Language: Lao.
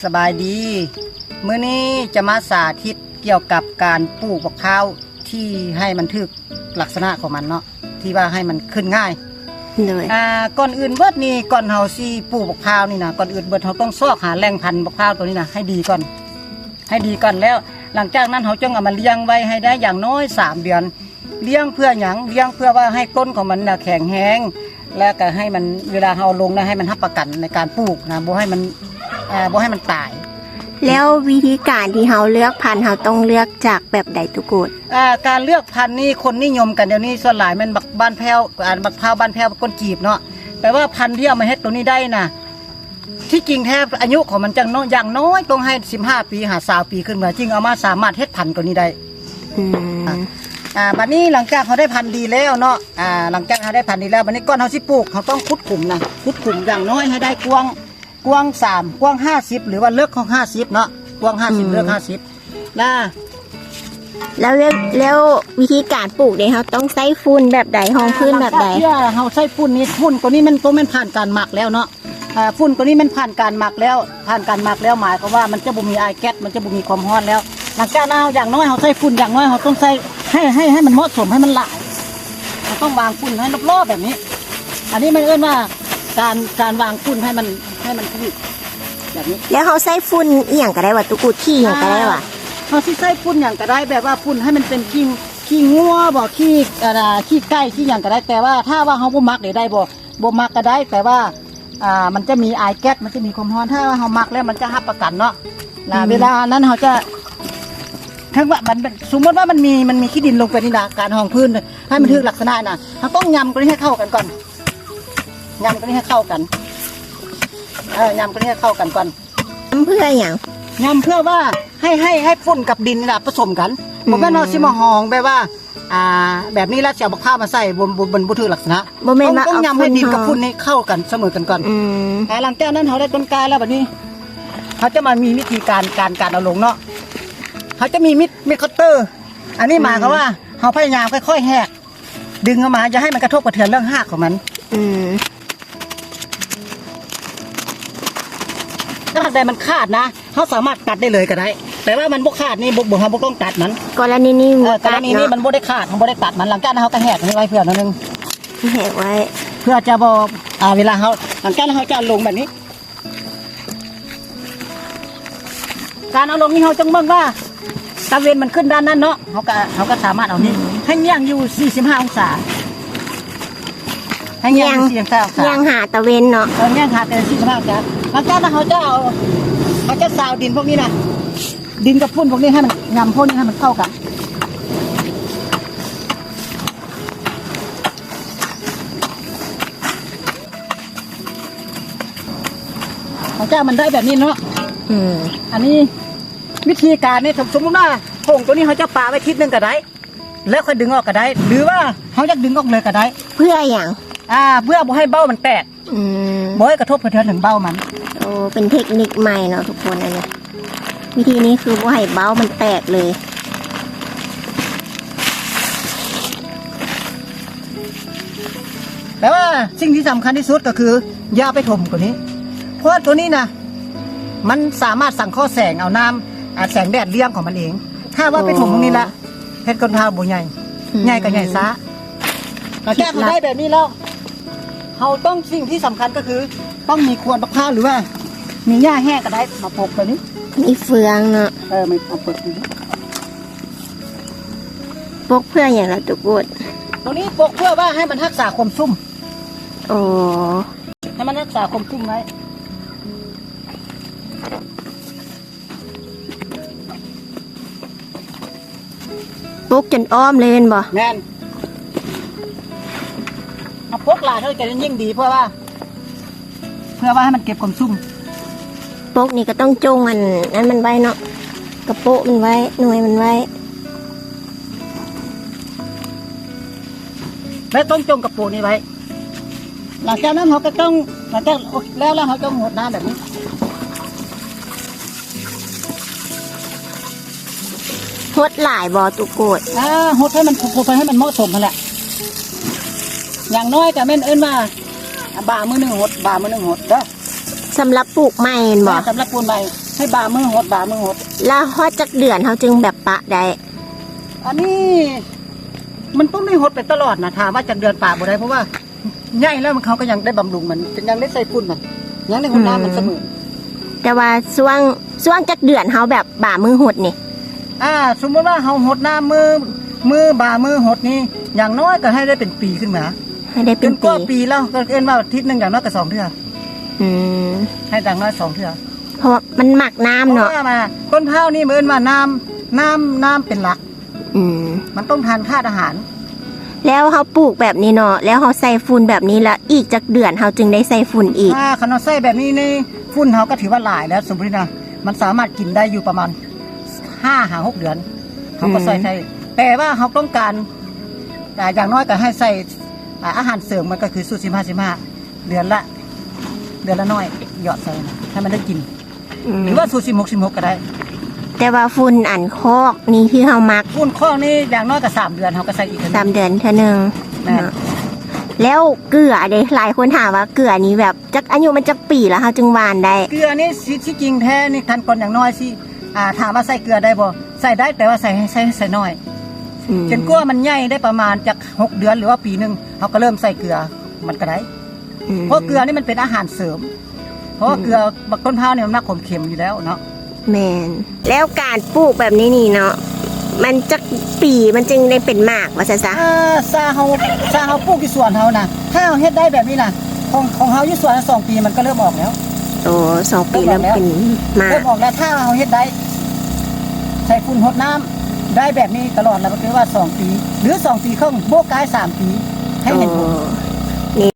ສະບາຍດີ ມື້ນີ້ຈະມາສາທິດກ່ຽວກັບການປູກບັກພ້າວທີ່ໃຫ້ມັນຖືກລັກສະນະຂອງມັນເນາະ ທີ່ວ່າໃຫ້ມັນຂຶ້ນງ່າຍ. ໂດຍ ອ່າ ກ່ອນອື່ນເບິດນີ້ ກ່ອນເຮົາຊິປູກບັກພ້າວນີ້ນະ ກ່ອນອື່ນເບິດເຮົາຕ້ອງຊອກຫາແຫຼ່ງພັນບັກພ້າວໂຕນີ້ນະໃຫ້ດີກ່ອນ ໃຫ້ດີກ່ອນ ແລ້ວຫຼັງຈາກນັ້ນເຮົາຈຶ່ງເອົາມາລ້ຽງໄວ້ໃຫ້ໄດ້ຢ່າງໜ້ອຍສາມເດືອນ. ລ້ຽງເພື່ອຫຍັງ? ລ້ຽງເພື່ອວ່າໃຫ້ຕົ້ນຂອງມັນນະແຂງແຮງ ແລ້ວກໍໃຫ້ມັນ ເວລາເຮົາເອົາລົງນະ ໃຫ້ມັນຮັບປະກັນໃນການປູກນະ ບໍ່ໃຫ້ມັນ ອ່າ ບໍ່ໃຫ້ມັນຕາຍ. ແລ້ວວິທີການທີ່ເຮົາເລືອກພັນ ເຮົາຕ້ອງເລືອກຈາກແບບໃດຕຸກຸດ? ອ່າ ການເລືອກພັນນີ້ຄົນນິຍົມກັນດຽວນີ້ສ່ວນຫຼາຍແມ່ນບັກບ້ານແພ້ວ ອ່າ ບັກພ້າວບ້ານແພ້ວ ບັກກົ້ນຈີບເນາະ ແຕ່ວ່າພັນທີ່ເອົາມາເຮັດໂຕນີ້ໄດ້ນະ ທີ່ຈິງແທ້ອາຍຸຂອງມັນຈັ່ງເນາະ ຢ່າງນ້ອຍຕ້ອງໃຫ້ສິບຫ້າປີຫາຊາວປີຂຶ້ນມາ ຈຶ່ງເອົາມາສາມາດເຮັດພັນໂຕນີ້ໄດ້. ອືມ ອ່າ ບາດນີ້ຫຼັງຈາກເຮົາໄດ້ພັນດີແລ້ວເນາະ ອ່າ ຫຼັງຈາກເຮົາໄດ້ພັນດີແລ້ວ ບາດນີ້ກ່ອນເຮົາຊິປູກ ເຮົາຕ້ອງຂຸດຂຸມນະ ຂຸດຂຸມຢ່າງນ້ອຍໃຫ້ໄດ້ກວ້າງ ກວ້າງສາມ ກວ້າງຫ້າສິບ ຫຼືວ່າເລິກຂອງຫ້າສິບເນາະ ກວ້າງຫ້າສິບ ອືມ ເລິກຫ້າສິບ ນະ. ແລ້ວ ແລ້ວ ແລ້ວວິທີການປູກເດ ເຮົາຕ້ອງໃຊ້ຝຸ່ນແບບໃດ ຮອງພື້ນແບບໃດ? ອ່າ ຫຼັງຈາກທີ່ເຮົາໃຊ້ຝຸ່ນນີ້ ຝຸ່ນໂຕນີ້ມັນ ໂຕແມ່ນຜ່ານການໝັກແລ້ວເນາະ ອ່າ ຝຸ່ນໂຕນີ້ມັນຜ່ານການໝັກແລ້ວ ຜ່ານການໝັກແລ້ວ ໝາຍຄວາມວ່າມັນຈະບໍ່ມີອາຍແກັສ ມັນຈະບໍ່ມີຄວາມຮ້ອນແລ້ວ. ຫຼັງຈາກນັ້ນ ຢ່າງໜ້ອຍເຮົາໃຊ້ຝຸ່ນ ຢ່າງໜ້ອຍເຮົາຕ້ອງໃຊ້ ໃຫ້ ໃຫ້ ໃຫ້ມັນເໝາະສົມ ໃຫ້ມັນຫຼາຍ ເຮົາຕ້ອງວາງຝຸ່ນໃຫ້ລອບໆແບບນີ້. ອັນນີ້ມັນເອີ້ນວ່າການ ການວາງຝຸ່ນໃຫ້ມັນ ໃຫ້ມັນຖືກແບບນີ້. ແລ້ວເຮົາໃຊ້ຝຸ່ນອີ່ຫຍັງກໍໄດ້ຫວາ? ຕຸກຸດ ຂີ້ຫຍັງກໍໄດ້ຫວາ? ອ່າ ເຮົາຊິໃຊ້ຝຸ່ນຫຍັງກໍໄດ້ ແບບວ່າຝຸ່ນໃຫ້ມັນເປັນຂີ້ ຂີ້ງົວບໍ ຂີ້ ອ່າ ຂີ້ໄກ່ ຂີ້ຫຍັງກໍໄດ້ ແຕ່ວ່າຖ້າວ່າເຮົາບໍ່ໝັກເດ ໄດ້ບໍ່? ບໍ່ໝັກກໍໄດ້ ແຕ່ວ່າ ອ່າ ມັນຈະມີອາຍແກັສ ມັນຈະມີຄວາມຮ້ອນ ຖ້າວ່າເຮົາໝັກແລ້ວມັນຈະຮັບປະກັນເນາະ ນະ. ອືມ ເວລານັ້ນເຮົາຈະ ເຖິງວ່າມັນ ສົມມຸດວ່າມັນມີ ມັນມີຂີ້ດິນລົງໄປນີ້ນະ ການຮອງພື້ນໃຫ້ມັນ ອືມ ຖືກລັກສະນະນະ ເຮົາຕ້ອງຫຍ້ຳໂຕນີ້ໃຫ້ເຂົ້າກັນກ່ອນ ຫຍ້ຳໂຕນີ້ໃຫ້ເຂົ້າກັນ ເອີ ຫຍ້ຳໂຕນີ້ໃຫ້ເຂົ້າກັນກ່ອນ. ຫຍ້ຳເພື່ອຫຍັງ? ຫຍ້ຳເພື່ອວ່າໃຫ້ ໃຫ້ ໃຫ້ຝຸ່ນກັບດິນນີ້ລະປະສົມກັນ ອືມ ບໍ່ແມ່ນວ່າຊິມາຮອງແບບວ່າ ອ່າ ແບບນີ້ແລ້ວຊິເອົາບັກພ້າວມາໃສ່ ບໍ່ ບໍ່ ມັນບໍ່ຖືກລັກສະນະ ບໍ່ແມ່ນວ່າ ຕ້ອງ ຕ້ອງຫຍ້ຳໃຫ້ດິນກັບຝຸ່ນນີ້ເຂົ້າກັນສະເໝີກັນກ່ອນ. ອືມ ອ່າ ຫຼັງຈາກນັ້ນເຮົາໄດ້ຕົ້ນກ້າແລ້ວ ບັດນີ້ເຮົາຈະມາມີວິທີການ ການ ການເອົາລົງເນາະ ເຮົາຈະມີມິດ ມິດຄັດເຕີ ອັນນີ້ ອືມ ໝາຍຄວາມວ່າເຮົາພະຍາຍາມຄ່ອຍໆແຫກ ດຶງອອກມາ ຢ່າໃຫ້ມັນກະທົບກະເທືອນເລື່ອງຮາກຂອງມັນ. ອືມ ຖ້າຫາກໃດມັນຂາດນະ ເຮົາສາມາດຕັດໄດ້ເລີຍກໍໄດ້ ແຕ່ວ່າມັນບໍ່ຂາດນີ້ ບໍ່ ບໍ່ ເຮົາບໍ່ຕ້ອງຕັດມັນ. ກໍລະນີນີ້ ເອີ ກໍລະນີນີ້ ມັນບໍ່ໄດ້ຂາດ ເຮົາບໍ່ໄດ້ຕັດມັນ. ຫຼັງຈາກນັ້ນເຮົາກໍແຫກອັນນີ້ໄວ້ເພື່ອໜ້ອຍໜຶ່ງ ແຫກໄວ້ ເພື່ອຈະບໍ່ ອ່າ ເວລາເຮົາ ຫຼັງຈາກນັ້ນເຮົາຈະເອົາລົງແບບນີ້. ການເອົາລົງນີ້ເຮົາຕ້ອງເບິ່ງວ່າຕາເວັນມັນຂຶ້ນດ້ານນັ້ນເນາະ ເຮົາກະ ເຮົາກະສາມາດເອົານີ້ ອືມ ໃຫ້ຍ່ຽງຢູ່ສີ່ສິບຫ້າອົງສາ ໃຫ້ຍ່ຽງຢູ່ສີ່ສິບຫ້າອົງສາ ຍ່ຽງຫາຕາເວັນເນາະ ເອີ ຍ່ຽງຫາແຕ່ສີ່ສິບຫ້າອົງສາ. ຫຼັງຈາກນັ້ນເຮົາຈະເອົາ ເຮົາຈະຊາວດິນພວກນີ້ນະ ດິນກັບຝຸ່ນພວກນີ້ໃຫ້ມັນຫຍ້ຳ ພວກນີ້ໃຫ້ມັນເຂົ້າກັນ. ຫຼັງຈາກມັນໄດ້ແບບນີ້ເນາະ ອືມ ອັນນີ້ວິທີການນີ້ ສົມ ສົມມຸດວ່າຖົງໂຕນີ້ເຮົາຈະປະໄວ້ທິດໜຶ່ງກໍໄດ້ ແລ້ວຄ່ອຍດຶງອອກກໍໄດ້ ຫຼືວ່າເຮົາຢາກດຶງອອກເລີຍກໍໄດ້. ເພື່ອຫຍັງ? ອ່າ ເພື່ອບໍ່ໃຫ້ເບົ້າມັນແຕກ ອືມ ບໍ່ໃຫ້ກະທົບກະເທືອນເຖິງເບົ້າມັນ. ໂອ້ ເປັນເທັກນິກໃໝ່ເນາະທຸກຄົນ ອັນນີ້ ວິທີນີ້ຄືບໍ່ໃຫ້ເບົ້າມັນແຕກເລີຍ. ແຕ່ວ່າສິ່ງທີ່ສຳຄັນທີ່ສຸດກໍຄືຢ່າໄປຖົມໂຕນີ້ ເພາະວ່າໂຕນີ້ນະ ມັນສາມາດສັງເຄາະແສງເອົານ້ຳ ອາ ແສງແດດລ້ຽງຂອງມັນເອງ. ຖ້າວ່າໄປຖົມ ໂອ້ ໂຕນີ້ລະ ເຮັດກ້ນພ້າວບໍ່ໃຫຍ່ ອືມ ໃຫຍ່ກໍໃຫຍ່ຊ້າ. ຫຼັງຈາກເຮົາໄດ້ແບບນີ້ແລ້ວ ເຮົາຕ້ອງ ສິ່ງທີ່ສຳຄັນກໍຄືຕ້ອງມີຄວນບັກພ້າວ ຫຼືວ່າມີຫຍ້າແຫ້ງກໍໄດ້ ມາປົກໂຕນີ້ ມີເຟືອງເນາະ. ເອີ ມາປົກໂຕນີ້ ປົກເພື່ອຫຍັງລະຕຸກຸດ? ໂຕນີ້ປົກເພື່ອວ່າໃຫ້ມັນຮັກສາຄວາມຊຸ່ມ. ໂອ້ ໃຫ້ມັນຮັກສາຄວາມຊຸ່ມໄວ້. ປົກຈົນອ້ອມເລີຍແມ່ນບໍ່? ແມ່ນ. ເຮົາປົກຫຼາຍເທົ່າໃດກໍຍິ່ງດີ ເພື່ອວ່າ ເພື່ອວ່າໃຫ້ມັນເກັບຄວາມຊຸ່ມ. ປົກນີ້ກໍຕ້ອງຈົ່ງອັນນັ້ນມັນໄວ້ເນາະ ກະໂປະມັນໄວ້ ໜ່ວຍມັນໄວ້ ແລະ ຕ້ອງຈົ່ງກະໂປະນີ້ໄວ້. ຫຼັງຈາກນັ້ນເຮົາກໍຕ້ອງ ຫຼັງຈາກແລ້ວ ແລ້ວເຮົາຕ້ອງຫົດນ້ຳແບບນີ້. ຫົດຫຼາຍບໍ່ຕຸກຸດ? ອ່າ ຫົດໃຫ້ມັນ ຫົດໃຫ້ມັນເໝາະສົມຫັ້ນແຫຼະ. ຢ່າງໜ້ອຍກໍແມ່ນເອີ້ນວ່າ ບາມື້ໜຶ່ງຫົດ ບາມື້ໜຶ່ງຫົດເດີ. ສຳລັບປູກໃໝ່ແມ່ນບໍ່? ສຳລັບປູກໃໝ່. ໃຫ້ບ່າມືຫົດ ບ່າມືຫົດ. ແລ້ວຮອດຈັກເດືອນເຮົາຈຶ່ງແບບປະໄດ້? ອັນນີ້ມັນຕ້ອງໄດ້ຫົດໄປຕະຫຼອດນະ ຖ້າວ່າຈັກເດືອນປະບໍ່ໄດ້ ເພາະວ່າໃຫຍ່ແລ້ວມັນ ເຮົາກໍຍັງໄດ້ບຳລຸງມັນ ຍັງໄດ້ໃສ່ຝຸ່ນມັນ ຍັງໄດ້ຫົດນ້ຳມັນສະເໝີ. ອືມ ແຕ່ວ່າຊ່ວງ ຊ່ວງຈັກເດືອນເຮົາແບບບ່າມືຫົດນີ້? ອ່າ ສົມມຸດວ່າເຮົາຫົດນ້ຳມື້ ມື້ບ່າມືຫົດນີ້ ຢ່າງນ້ອຍກໍໃຫ້ໄດ້ເປັນປີຂຶ້ນມາ ໃຫ້ໄດ້ເປັນປີ ຈົນກວ່າປີແລ້ວ ກໍເອີ້ນວ່າອາທິດໜຶ່ງຢ່າງນ້ອຍກໍສອງເທື່ອ. ອືມ ໃຫ້ຢ່າງນ້ອຍສອງເທື່ອ ເພາະວ່າມັນມັກນ້ຳເນາະ. ເພາະວ່າ ມາ ຕົ້ນພ້າວນີ້ເອີ້ນວ່ານ້ຳ ນ້ຳ ນ້ຳເປັນຫຼັກ. ອືມ ມັນຕ້ອງທານທາດອາຫານ. ແລ້ວເຮົາປູກແບບນີ້ເນາະ ແລ້ວເຮົາໃສ່ຝຸ່ນແບບນີ້ ແລ້ວອີກຈັກເດືອນເຮົາຈຶ່ງໄດ້ໃສ່ຝຸ່ນອີກ? ຖ້າຄັນເຮົາໃສ່ແບບນີ້ນີ້ ຝຸ່ນເຮົາກໍຖືວ່າຫຼາຍແລ້ວ ສົມມຸດນະ ມັນສາມາດກິນໄດ້ຢູ່ປະມານຫ້າຫາຫົກເດືອນ ເຮົາກໍ ອືມ ໃສ່ໄດ້. ແຕ່ວ່າເຮົາຕ້ອງການ ອ່າ ຢ່າງນ້ອຍກໍໃຫ້ໃສ່ ອ່າ ອາຫານເສີມ ມັນກໍຄືສູດສິບຫ້າ ສິບຫ້າ ເດືອນລະ ເດືອນລະໜ້ອຍ ຫຍອດໃສ່ໃຫ້ມັນໄດ້ກິນ. ອືມ ຫຼືວ່າສູດສິບຫົກ ສິບຫົກກໍໄດ້. ແຕ່ວ່າຝຸ່ນອັນຄອກນີ້ທີ່ເຮົາໝັກ ຝຸ່ນຄອກນີ້ຢ່າງນ້ອຍກໍສາມເດືອນເຮົາກໍໃສ່ອີກເທື່ອໜຶ່ງ ສາມເດືອນເທື່ອໜຶ່ງ. ແມ່ນ ເນາະ. ແລ້ວເກືອເດ ຫຼາຍຄົນຖາມວ່າເກືອນີ້ແບບຈັກ ອາຍຸມັນຈັກປີແລ້ວເຮົາຈຶ່ງຫວ່ານໄດ້? ເກືອນີ້ ທີ່ ທີ່ຈິງແທ້ນີ້ ຂັ້ນຕອນຢ່າງນ້ອຍຊິ ອ່າ ຖາມວ່າໃສ່ເກືອໄດ້ບໍ່? ໃສ່ໄດ້ ແຕ່ວ່າໃສ່ ໃສ່ ໃສ່ໜ້ອຍ. ອືມ ຈົນກວ່າມັນໃຫຍ່ໄດ້ປະມານຈັກຫົກເດືອນ ຫຼືວ່າປີໜຶ່ງ ເຮົາກໍເລີ່ມໃສ່ເກືອມັນກໍໄດ້. ອືມ ເພາະເກືອນີ້ມັນເປັນອາຫານເສີມ ເພາະວ່າເກືອ ອືມ ບັກຕົ້ນພ້າວນີ້ມັນມັກຄວາມເຄັມຢູ່ແລ້ວເນາະ. ແມ່ນ. ແລ້ວການປູກແບບນີ້ນີ້ເນາະ ມັນຈັກປີມັນຈຶ່ງໄດ້ເປັນໝາກວ່າຊັ້ນຊະ? ອ່າ ຖ້າເຮົາ ຖ້າເຮົາປູກຢູ່ສວນເຮົານະ ຖ້າເຮົາເຮັດໄດ້ແບບນີ້ນະ ຂອງ ຂອງເຮົາຢູ່ສວນສອງປີມັນກໍເລີ່ມອອກແລ້ວ. ໂອ້ ສອງປີເລີ່ມເປັນໝາກ ເລີ່ມອອກແລ້ວ ຖ້າເຮົາເຮັດໄດ້ ໃສ່ຝຸ່ນຫົດນ້ຳໄດ້ແບບນີ້ຕະຫຼອດ ແລ້ວກໍຄືວ່າສອງປີ ຫຼືສອງປີເຄິ່ງ ບໍ່ກາຍສາມປີ ໃຫ້ເຫັນຜົນ. ໂອ້